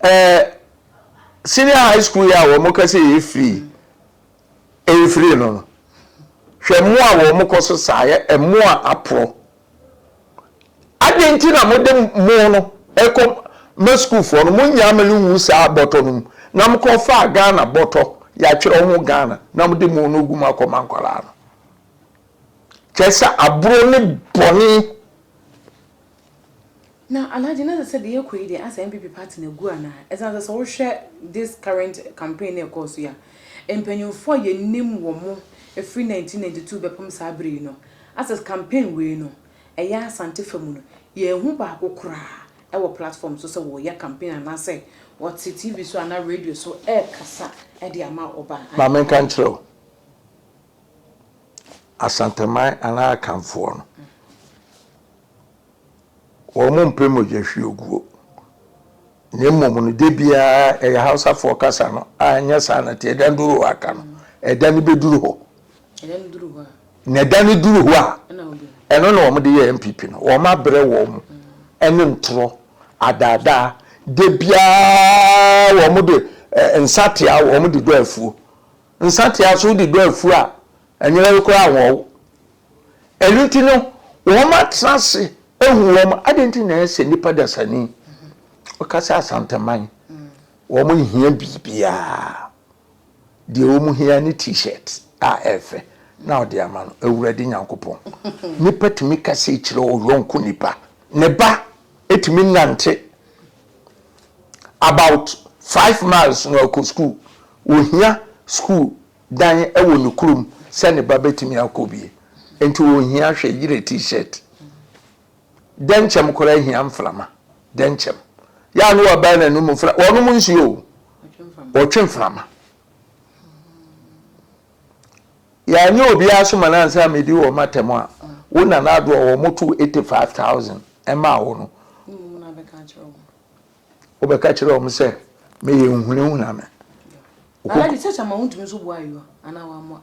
eh, senior high school yi a wɔn ka sɛ ɛyɛ free, ɛyɛ free no no, hwɛ mmoa a wɔn kɔ so saa yɛ mmoa aporɔ. Adɛn nti na mode mo no kɔ ma sukuufoɔ no, monnyaa ma no nwu saa bɔtɔ no mu, na mokɔfaa Ghana bɔtɔ, yɛatwerɛ ho Ghana, na mode mo no gu mu akɔma nkwadaa no? Kyerɛ sɛ aboro ne bɔne. Na Alhaji na sɛ deɛ ɛkɔ yi deɛ asɛ NPP party no agu anaa? Ɛsiane sɛ sɛ wohwɛ this current campaign no a ɛkɔɔ so yi a, mpanyinfoɔ a yɛnim wɔn firi 1992 bɛpem saa bere yi no, asɛ campaign wei no ɛyɛ Asante fa mu no, yɛnhu baako koraa wɔ platform so sɛ wɔreyɛ campaign anaasɛ wɔte TV so anaa radio so rekasa de ama ɔba. Ma menka nkyerɛ wo, Asanteman anaa Akanfoɔ no, wɔn mpɛ mogyahwieguo, na mmom no, da biara ɛyɛ Hausafoɔ kasa no a ɛnyɛ saa na ɛteɛ, ɛda no duru hɔ aka no, ɛda no bɛduru hɔ. Na ɛda no duru hɔ a, ɛno na wɔde yɛ NPP no. Wɔn abrɛ wɔn ne ntorɔ, adaadaa. Da biara wɔn de nsatea wɔn de dɔ afuo. Nsatea so wode dɔ afuo a, ɛnyɛ koraa wɔn wo. Ɛno nti no, wɔn atena ase ahu wɔn. Adɛn nti na ɛyɛ sɛ nipa dasani ɔka sɛ Asanteman wɔn nhia biribiara. Deɛ wɔn hia ne t-shirt a ɛfɛ na ɔde ama no. Awurade Nyankopɔn, nipa tumi kasa kyerɛ ɔyɔnko nipa. Ne ba tumi nante about 5 miles na ɔkɔ school. Ohia school dan wɔ ne kurom sɛ ne ba bɛtumi akɔ bie. Nti ohia hwɛ yere t-shirt. Dɛnkyɛm koraa hia mframa. Dɛnkyɛm. Yɛ a no wɔbɛn n'anum mfra wɔnom nsuo o. Wɔtwe mframa. Yɛanyɛ obiara so ma no ansa medi wɔ matam a wo nana ado a wɔn to 85,000 ɛmaa wo no. Wobɛka kyerɛ wɔn sɛ meyɛ nhunahuna me. Alhaji sɛ kyama wontumi nso boa ayiwa anaa wammoa.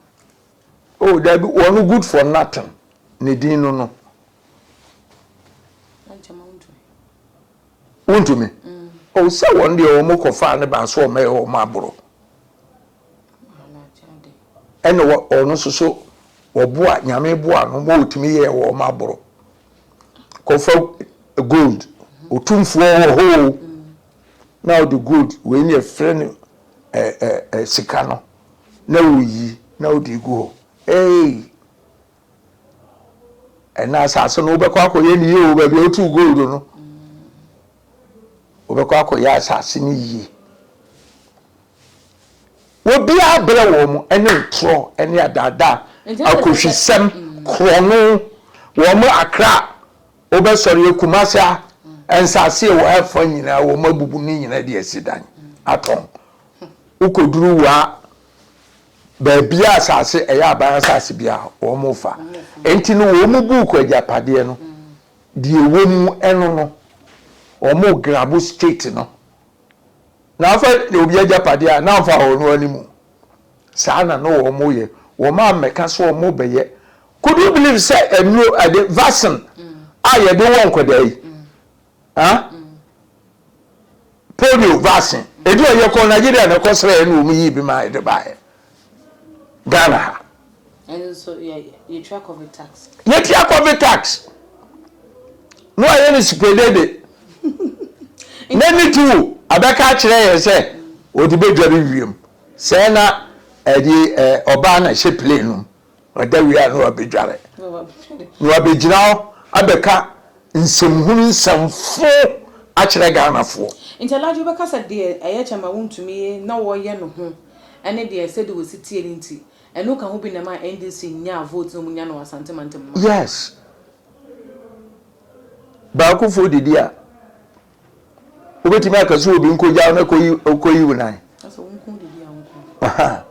Oh dabi wɔn good for nothing ne din no no. Wontumi. Oh sɛ wɔn deɛ wɔn kɔfaa ne baa so wɔn ɛyɛ wɔn aboro. Ɛna ɔno nso so wɔboa nyame boa no ma wɔtumi yɛ wɔn aboro. Kɔfa gold otumfoɔ wɔ hɔ o na ɔde gold wei ne yɛfrɛ no ɛ ɛ sika no na wɔyi na wɔde gu hɔ. Ei ɛna asase no wobɛkɔ akɔyɛ ne yie o baabi a wotu gold no wobɛkɔ akɔyɛ asase no yie. Obiara brɛ wɔn ne ntorɔ ne adaadaa akɔhwisɛm korɔno wɔn akra wobɛsɔre Kumasi a nsase a ɛwɔ ɛfa nyinaa wɔn abubu ne nyinaa de asi dan atɔn wokɔduru waa. Baabiara asase ɛyɛ aban asase biara wɔn fa. Enti no wɔn buuku agyapadeɛ no deɛ ɛwɔ mu ɛno no wɔn grabo state no. Na afa obi agyapadeɛ a na afa wɔn anim. Saa na na wɔn yɛ. Wɔn ammɛka sɛ wɔn bɛyɛ. Could you believe sɛ ɛnuro ɛde vaccine a yɛde wɔ nkwadaa yi? Ah? Polio vaccine. Edu a yɛkɔ Nigeria na ɛkɔ srɛ ɛna wɔn yii bi ma yɛde baeɛ. Ghana ha. Ɛno nso yɛ yɛtua covid tax. Yɛtua covid tax. Na wɔayɛ no sipedede. Na ne ti wo abɛka akyerɛ yɛn sɛ wɔde bɛdware wiem. Sɛɛ na ɛde ɔbaa na ɛhyɛ plane no mu. Ɔda wie a na wabɛdware. Na wabɛgyina hɔ abɛka nsɛmhunu nsɛmfo akyerɛ Ghanafoɔ. Nti Alhaji wobɛka sɛ deɛ ɛyɛ kyɛ ma wontumi ye na wɔyɛ no ho ɛne deɛ sɛdeɛ wɔsi teɛ no nti ɛno ka ho bi na ɛmaa NDC nyaa vote na wɔn nya no wɔ Asante mantam mu? Yes. Baakofoɔ didi a wobɛtumi aka sɛ obi nkɔgya wo na kɔyi wo nan. Asɛ wo nko didi a wo nko.